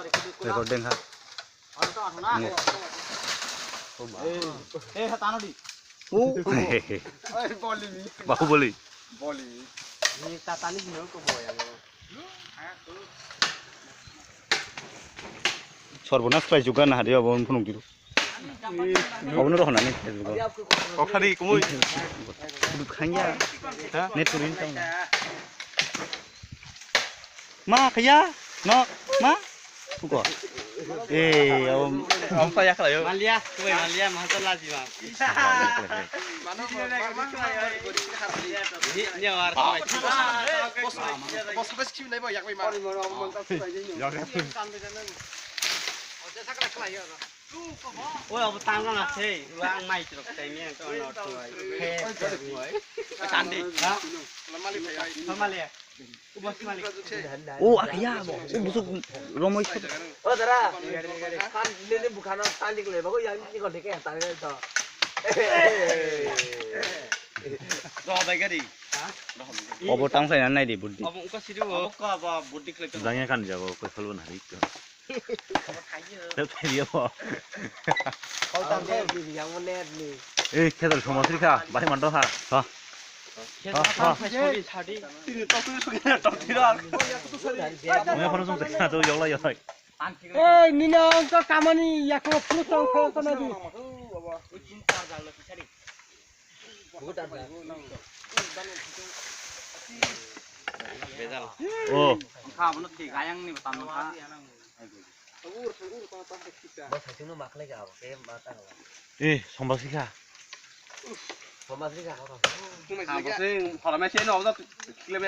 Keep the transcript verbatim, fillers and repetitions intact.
Record deng ha. Nge. Eh, eh, tano di. Oh. Bahubali. Ni tatani hino ko boya mo. Sorbonas khlai juga na hadi abo phunuk diru. Abono rohona ni Facebook o. Kokhari kumui. Khanya. Ha? Net turin tang. Ma khaya? No, ma? Buko. Eh, om. Om pa yakla yo. Malia, koi malia, mahal to laji ma. Ni, ni awar. Bos, bos, bos, kim nai ba yak ma. Oi, abo tangkang na sei, ulo ang mai chirok tai ni ang to no to. He, he, he. Sandi, ha? Mali, mali. O, akhiya abo. O, busuk romoi sab. O, dara. San, nini bukhano sandi kle bago yang ni ko deke ta to. Roh bai gari. Ha? Obo tang sai nai di buddi. Obo ko sidu. Obo ko abo buddi kle. Jangya kan jago ko salbo na rik. Tep tep ya bo. Kau tang kau di yang mo net ni. Eh, khe dal somos ri kha, bai man do kha. Ha. Ha, ha. Tini to tu sugi na to tira. Mo phone song sa to yong la yong. Eh, nina ang ka kamani ya ko phone song kha ko na di. Oh. Kha bono thik ayang ni tam kha. Bo saichung no ma khlai ka abo, ke ma ta abo. Eh, somba sikha. Somba sikha ko. Kha bo se, hora me se no, da, kile me